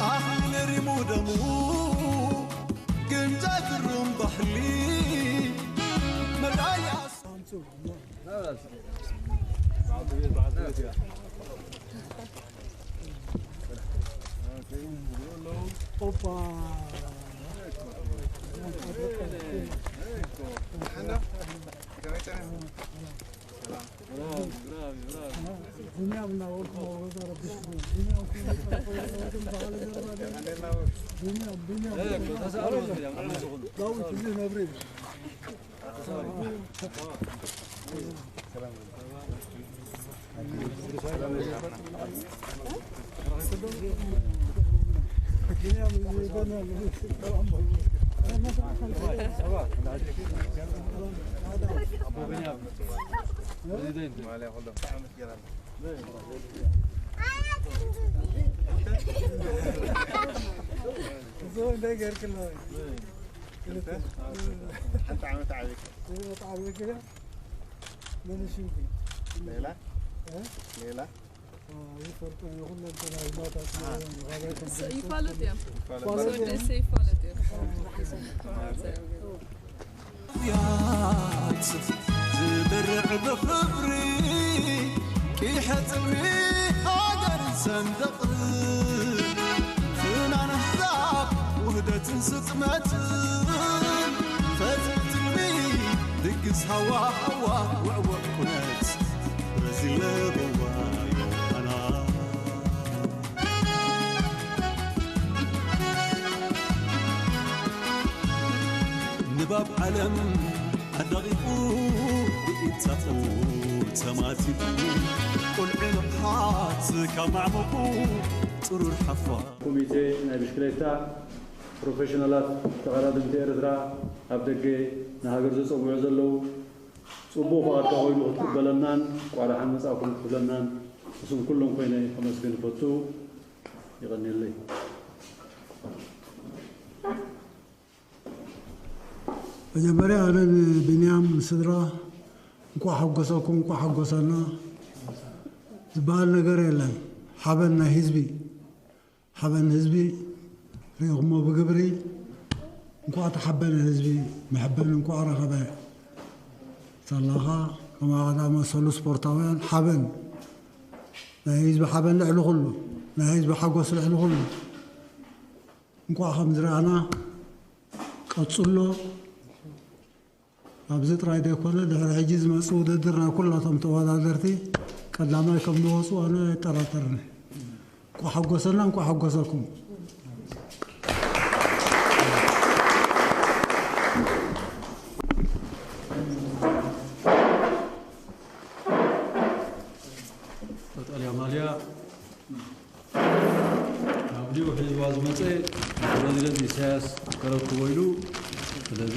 ኣኽሊል ሪሙ ደሙ ግምጃ ግሩም ባህሊ መዳልያ ሓንቲ ዓመት ዓብይካ። ሌላ? እ? ሌላ? ይፋለጥ እዮም። ይፋለጥ። ወደሰ ይፋለጥ እዮም። ያት ዝድርዕ ብኽብሪ ቂሐ ጽልሚ ሃገር ሰንደቕ ፍናን ኣሕዛብ ውህደትን ስጥመትን ፈትልትልሚ ድግስ ሃዋ ሃዋ ውዕውዕ ኩነት ብረዚል ለበዋ ዮሃና ንባብ ዓለም ኣዳቒቑ ብኢድ ታጥኡ ተማቲጡ ቁልዒ ንቕሓት ካብ ማዕሙቑ ጥሩር ሓፋ ኮሚቴ ናይ ብሽክሌታ ፕሮፌሽናላት ተቐዳደምቲ ኤርትራ ኣብ ደገ ንሃገር ዘጸውዑ ዘለዉ ጽቡቕ ፍቓድካ ኮይኑ ክትቅበለናን እንቋዕ ደሓን መጻእኩም ክትብለናን ብስም ኩሎም ኮይነ ከመስግን እፈቱ። የቐንየለይ። መጀመርያ ኣነ ንቢንያም ንስድራ እንቋዕ ሓጎሰኩም እንቋዕ ሓጎሰና ዝበሃል ነገር የለን። ሓበን ናይ ህዝቢ ሓበን ህዝቢ ርኢኹሞ ብግብሪ እንቋዕ ተሓበነ ህዝቢ መሐበኒ እንቋዕ ረኸበ። ሳላኻ ከማኻ ዝኣመሰሉ ስፖርታውያን ሓበን ናይ ህዝቢ ሓበን ልዕሊ ኩሉ ናይ ህዝቢ ሓጎስ ልዕሊ ኩሉ እንቋዕ ከም ዝረኣና ቀጽሎ። ኣብዚ ጥራይ ዘይኮነ ድሕሪ ሕጂ ዝመጽእ ውድድር ናይ ኩላቶም ተወዳደርቲ ቀዳማይ ከም ንወጹ ኣነ ኣይጠራጠርን። እንቋዕ ሓጎሰና እንቋዕ ሓጎሰኩም። ቀጠልያ ማልያ ናብ ሊኡ ሒዝዋ ዝመጸ ፕረዚደንት ኢሳያስ ከረክቦ ኢሉ ስለዚ